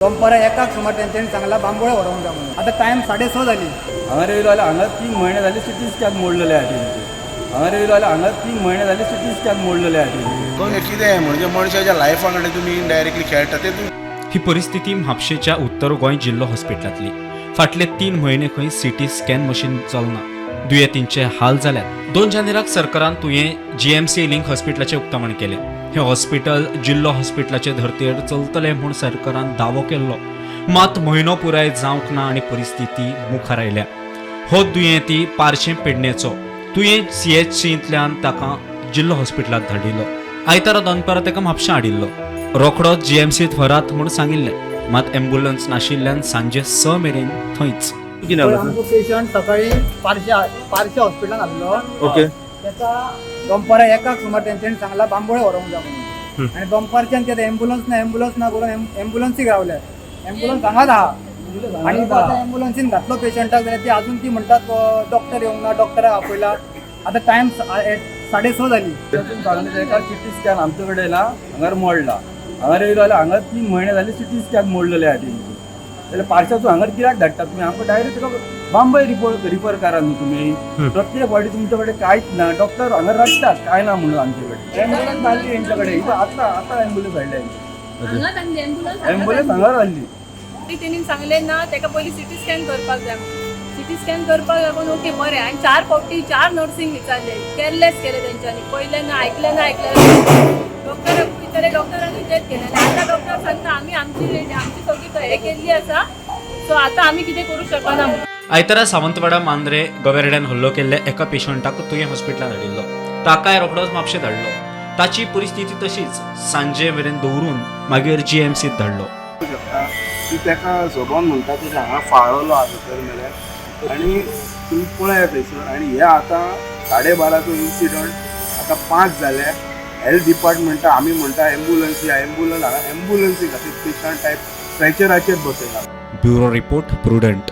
दनपारां एकाक सुमार तेंच्यांनी सांगलां बांबोळे व्हरोंक जाय म्हणून. आतां टायम 6:30 जाली. हांगा येयलो जाल्यार हांगा 3 म्हयने जाले सिटी स्कॅन मोडलेले आहा तेंचे. हांगा येयलो जाल्यार हांगा 3 म्हयने जाले सिटी स्कॅन मोडलेले आहा तेंचे. हें कितें म्हणजे मनशाच्या लायफा कडेन तुमी इनडायरेक्टली खेळटा ते तुमी. ही परिस्थिती म्हापशेच्या उत्तर गोंय जिल्लो हॉस्पिटलांतली. फाटले 3 म्हयने खंय सिटी स्कॅन मशीन चलना. दुयेंतींचे हाल जाल्यात. 2 जानेराक सरकारान तुयें जीएमसी लिंक हॉस्पिटलाचें उक्तावण केलें. हें हॉस्पिटल जिल्लो हॉस्पिटलाचे धर्तेर चलतलें म्हूण सरकारान दावो केल्लो. मात म्हयनो पुराय जावंक ना आनी परिस्थिती मुखार आयल्या. हो दुयेंती पार्शें पेडणेचो. तुयें सीएचसींतल्यान ताका जिल्लो हॉस्पिटलांत धाडिल्लो. आयतारा दनपारां ताका म्हापशां हाडिल्लो. रोखडोच जीएमसीत व्हरात म्हूण सांगिल्लें. मात एम्ब्युलन्स नाशिल्ल्यान सांजे 6 मेरेन थंयच. पळय, आमचो पेशंट सकाळी पार्शे पार्शे हॉस्पिटलान आसलो. तेका दनपारां एकाक सुमार तेंच्यांनी सांगलां बांबोळे व्हरोंक जाय म्हणून आनी दनपारच्यान ते एम्बुलन्स ना, एम्बुलन्स ना करून एम्बुलन्सीक रावले. एम्बुलन्स हांगाच आहा आनी तो आतां एम्बुलन्सीन घातलो पेशंटाक जाल्यार ती अजून ती म्हणटात डॉक्टर येवंक ना, डॉक्टराक आपयला. आतां टायम 6:30 जाली. तातूंत सांगलें तेका सिटी स्कॅन आमचे कडेन ना, हांगार मोडला. हांगा येयलो जाल्यार हांगा 3 म्हयने जाले सिटी स्कॅन मोडलेले आहा तेंचे. जाल्यार पार्शाचो हांगार कित्याक धाडटा तुमी? आमकां डायरेक्ट ताका बांबय रिफर करा न्हू तुमी. प्रत्येक फावटी तुमचे कडेन कांयच ना. डॉक्टर हांगा रडटात काय ना म्हणून. आमचे कडेन एम्बुलन्स हाडली हेंच्या कडेन. इथं आतां आतां एम्बुलन्स हाडल्या. हांगाच आनी एम्बुलन्स. एम्बुलन्स हांगार हाडली. तेणी सांगलें ना, ताका पयलीं सिटी स्कॅन करपाक जाय. सिटी स्कॅन करपाक लागून ओके बरें. आनी चार फावटी चार नर्सींक विचारले. केअरलेस केलें तेंच्यांनी. पयलें ना आयकलें, ना आयकलें. डॉक्टराक विचारलें, डॉक्टरांनी तेच केलें. आनी आतां डॉक्टर सांगता आमी आमची आमची सगळी हें केल्ली आसा, सो आतां आमी कितें करूं शकना म्हणून. आयतारा सावंतवाडा मांद्रे गवेरड्यान हल्लो केल्ल्या एका पेशंटाक तुयें हॉस्पिटलांत हाडिल्लो. ताकाय रोखडोच म्हापशें धाडलो. ताची परिस्थिती तशीच. सांजे मेरेन दवरून मागीर जीएमसीत धाडलो. शकता की ताका जगोन म्हणटा तेज्या हांगा फाळलो आसा तर मेरेन आनी तुमी पळयात थंयसर. आनी हे आतां 12:30चो इन्सिडंट, आतां 5 जाले. हेल्थ डिपार्टमेंटा आमी म्हणटा एम्बुलन्सी, एम्बुलन्स. हांगा एम्बुलन्सी खातीर पेशंट टायप स्ट्रेचराचेर बसयला. Bureau report, prudent.